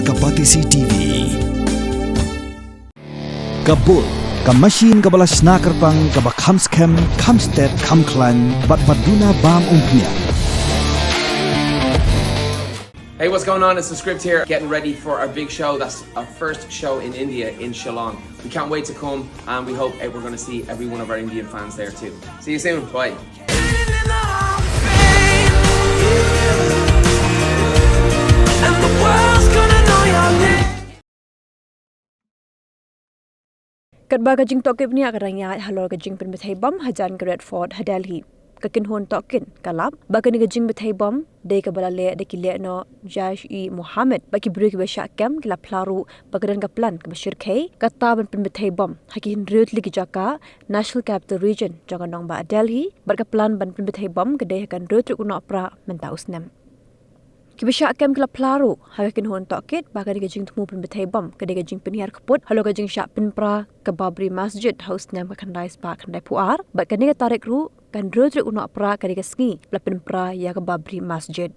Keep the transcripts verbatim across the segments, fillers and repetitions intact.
Ka Batesi T V. Ka Bull, ka machine kaba la shna kyrpang, kaba kham skhem, kham stet, kham khlaiñ, bad ba duna bam umphniang. Hey, what's going on? It's the script here. Getting ready for our big show. That's our first show in India, in Shillong. We can't wait to come, and we hope that we're going to see every one of our Indian fans there too. See you soon. Bye. Katba ka jingtohkit bniah ka dang ïaid halor ka jingpynbthei bom hajan ka Red Fort ha Delhi, ka kynhun tohkit ka lap ba kane ka jingbthei bom dei kaba la leh da ki lehnoh Jaish-e-Mohammed, bad ki briew kiba shah kem ki la phla ruh ba ka don ka plan kaba shyrkhei kata ban pynbthei bom ha ki hynriew tylli ki jaka National Capital Region jong ka nongbah Delhi, bad ka plan ban pynbthei bom ka dei ha ka hynriew tarik u Nohprah mynta u snem. Kiba shah kem ki la phla ruh ha ka kynhun tohkit ba kane ka jingthmu pynbthei bom ka dei ka jingpynhiar kput halor ka jingshah pynpra ka Babri Masjid ha u snem ka khyndai spah khyndaiphew ar, bad kane ka tarik ruh, ka hynriew tarik u Nohprah, ka dei ka sngi ba la pynpra ïa ka Babri Masjid.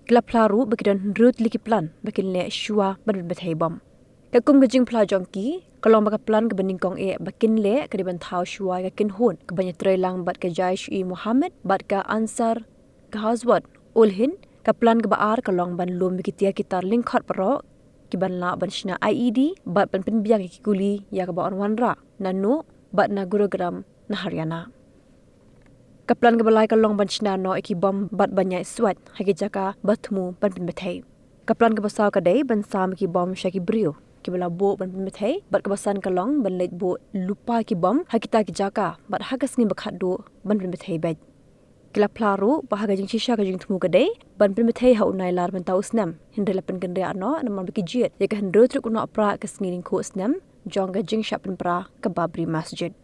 Ki la phla ruh ba ki don hynriew tylli ki plan ba kin leh shuwa ban pynbthei bom. Katkum ka jingphla jong ki, ka long ba ka plan kaba nyngkong eh ba kin leh ka dei ban thaw shuwa ïa ka kynhun kaban ïatreilang bad ka Jaish-e-Mohammed bad ka Ansar Ghazwat ul Hind. Ka plan kaba ar ka long ban lum ïa ki tiar ki tar lyngkhot baroh kiban lah ban shna I E D bad ban pynbiang ïa ki kuli ïa kaba yn wanrah na Nuh bad na Gurugram na Haryana. Ka plan kaba lai ka long ban shna noh ïa ki bom bad ban ïaid swait ha ki jaka ba thmu ban pynbthei. Ka plan kaba saw ka dei ban sam ïa ki bom sha ki briew kiba la buh ban pynbthei, bad kaba san ka long ban leit buh lypa ïa ki bom ha kita ki jaka bad ha ka sngi ba khatduh ban pynbthei beit. Ki la phla ruh ba ha ka jingshisha ka jingthmu ka dei ban pynbthei ha u Nailar mynta u snem, hynrei la pynkynriah noh namar ba ki jied ïa ka hynriew tarik u Nohprah, ka sngi lyngkhuh snem jong ka jingshah pynpra ka Babri Masjid.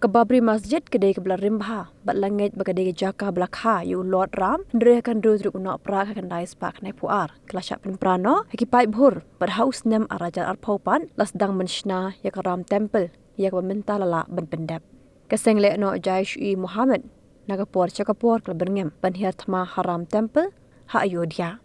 Ka Babri Masjid ka dei kaba la rim bha bad la ngeit ba ka dei ka jaka ba la kha ïa u Lord Ram, hynrei ha ka hynriew tarik u Nohprah ka khyndai spah khyndaiphew ar ka la shah pynpra noh ha ki paidbah, bad ha u snem ar hajar arphew pat la sdang ban shna ïa ka Ram Temple, ïa kaba mynta la lah ban pyndep. Ka seng lehnoh Jaish-e-Mohammed na ka por sha ka por ka la byrngem ban hiar thma ha Ram Temple ha Ayodhya.